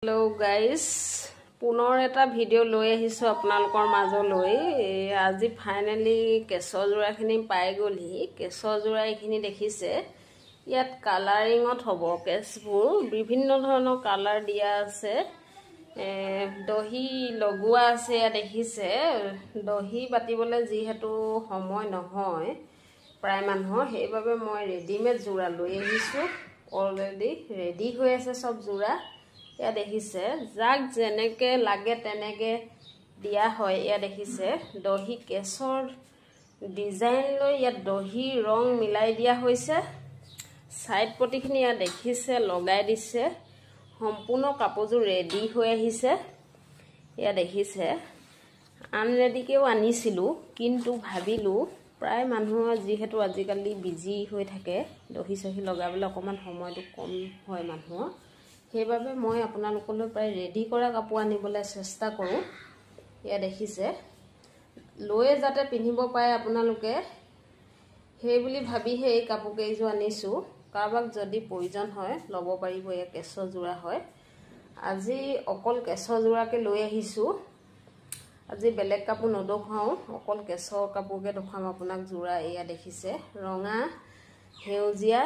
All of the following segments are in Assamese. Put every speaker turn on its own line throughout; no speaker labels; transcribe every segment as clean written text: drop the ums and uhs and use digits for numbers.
হেল্ল' গাইজ, পুনৰ এটা ভিডিঅ' লৈ আহিছোঁ আপোনালোকৰ মাজলৈ। আজি ফাইনেলি কেঁচৰ যোৰাখিনি পাই গ'লহি। কেঁচৰ যোৰা এইখিনি দেখিছে, ইয়াত কালাৰিঙত হ'ব। কেঁচবোৰ বিভিন্ন ধৰণৰ কালাৰ দিয়া আছে, দহি লগোৱা আছে। ইয়াত দেখিছে, দহি বাতিবলৈ যিহেতু সময় নহয় প্ৰায় মানুহৰ, সেইবাবে মই ৰেডিমেড যোৰা লৈ আহিছোঁ। অলৰেডি ৰেডি হৈ আছে চব যোৰা। ইয়াত দেখিছে, যাক যেনেকৈ লাগে তেনেকৈ দিয়া হয়। ইয়াত দেখিছে, দহি কেঁচৰ ডিজাইন লৈ ইয়াত দহি ৰং মিলাই দিয়া হৈছে। ছাইড পটিখিনি ইয়াত দেখিছে লগাই দিছে। সম্পূৰ্ণ কাপোৰযোৰ ৰেডি হৈ আহিছে। ইয়াত দেখিছে, আনৰেডিকেও আনিছিলোঁ, কিন্তু ভাবিলোঁ প্ৰায় মানুহৰ যিহেতু আজিকালি বিজি হৈ থাকে, দহি চহি লগাবলৈ অকণমান সময়টো কম হয় মানুহৰ, সেইবাবে মই আপোনালোকলৈ প্ৰায় ৰেডি কৰা কাপোৰ আনিবলৈ চেষ্টা কৰোঁ। এয়া দেখিছে, লৈয়ে যাতে পিন্ধিব পাৰে আপোনালোকে, সেই বুলি ভাবিহে এই কাপোৰ কেইযোৰ আনিছোঁ। কাৰোবাক যদি প্ৰয়োজন হয় ল'ব পাৰিব। এয়া কেঁচৰ যোৰা হয়। আজি অকল কেঁচৰ যোৰাকে লৈ আহিছোঁ। আজি বেলেগ কাপোৰ নদখুৱাওঁ, অকল কেঁচৰ কাপোৰকে দেখুৱাম আপোনাক যোৰা। এয়া দেখিছে, ৰঙা, সেউজীয়া।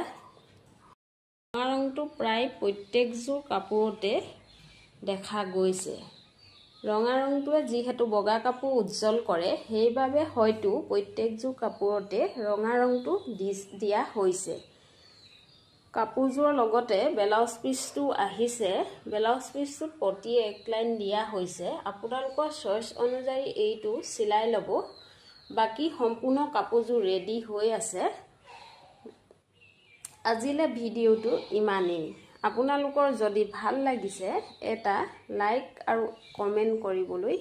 ৰঙা ৰংটো প্ৰায় প্ৰত্যেকযোৰ কাপোৰতে দেখা গৈছে। ৰঙা ৰংটোৱে যিহেতু বগা কাপোৰ উজ্জ্বল কৰে, সেইবাবে হয়তো প্ৰত্যেকযোৰ কাপোৰতে ৰঙা ৰংটো দি দিয়া হৈছে। কাপোৰযোৰৰ লগতে ব্লাউজ পিচটো আহিছে। ব্লাউজ পিচটোত প্ৰতি এক লাইন দিয়া হৈছে। আপোনালোকৰ চইচ অনুযায়ী এইটো চিলাই ল'ব। বাকী সম্পূৰ্ণ কাপোৰযোৰ ৰেডি হৈ আছে। আজিলৈ ভিডিঅ'টো ইমানেই। আপোনালোকৰ যদি ভাল লাগিছে, এটা লাইক আৰু কমেণ্ট কৰিবলৈ